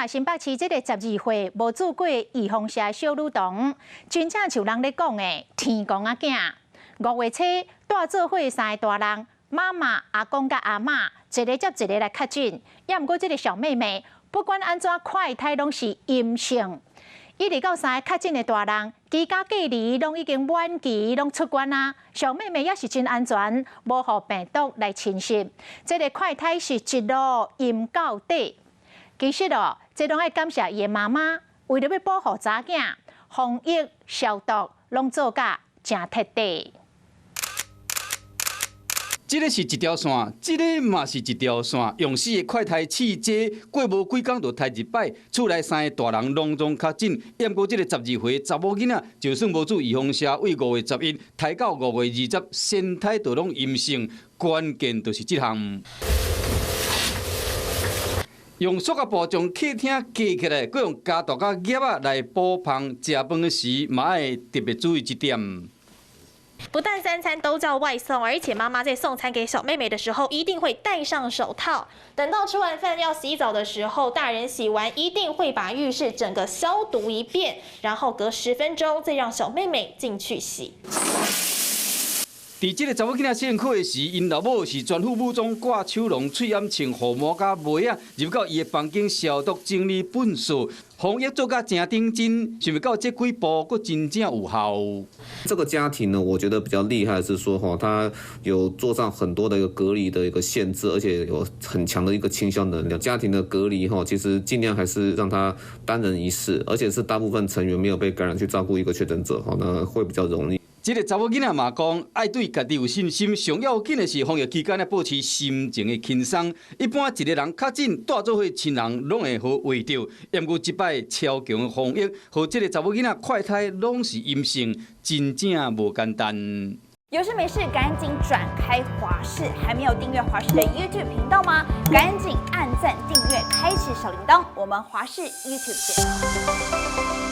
新北市這个12歲無注過預防射小女童，真正像人咧講的天公仔囝。5月初蹛做伙三个大人，媽媽、阿公佮阿嬤，一个接一个來確診。猶毋過這个小妹妹，不管按怎快篩攏是陰性。一直到三个確診的大人，居家隔離攏已經滿期，攏出關啊。小妹妹也是真安全，無予病毒來侵襲。這个快篩是一路陰到底。其實哦，這攏愛感謝伊的媽媽，為著欲保護查囝，防疫消毒攏做甲誠徹底。這个是一條線，這个嘛是一條線。用四个快篩試這，過無幾工就篩一擺。厝內三个大人攏總確診，毋過這个12歲查某囡仔，就算無注預防射，對5月11篩到5月20，先篩就攏陰性。關鍵就是這項。用塑膠布將客廳隔起來，閣用膠帶佮夾仔來補縫。食飯時嘛愛特別注意這點。不但三餐都叫外送，而且媽媽在送餐給小妹妹的時候，一定會戴上手套。等到吃完飯要洗澡的時候，大人洗完一定會把浴室整個消毒一遍，然後隔10分鐘再讓小妹妹進去洗。佇這个查某囡仔上課的時，𪜶老母是全副武裝，掛手籠、喙掩穿護帽佮襪仔，入到伊的房間消毒整理糞掃，防疫做甲誠認真，想袂到這幾步閣真正有效。這個家庭呢，我覺得比較厲害的是說，哈，他有做上很多的一個隔離的一個限制，而且有很強的一個清消能力。家庭的隔離，哈，其實盡量還是讓他單人一室，而且是大部分成員沒有被感染去照顧一個確診者，哈，那會比較容易。這个查某囡仔嘛講，愛對家己有信心，上要緊的是防疫期間咧保持心情的輕鬆。一般一个人確診，蹛做伙親人攏會予畫著。毋過這擺超強防疫，予這个查某囡仔快篩攏是陰性，真正無簡單。有事沒事趕緊轉開華視，還沒有訂閱華視的 YouTube 頻道嗎？趕緊按讚訂閱，開啟小鈴鐺。我們華視 YouTube 見。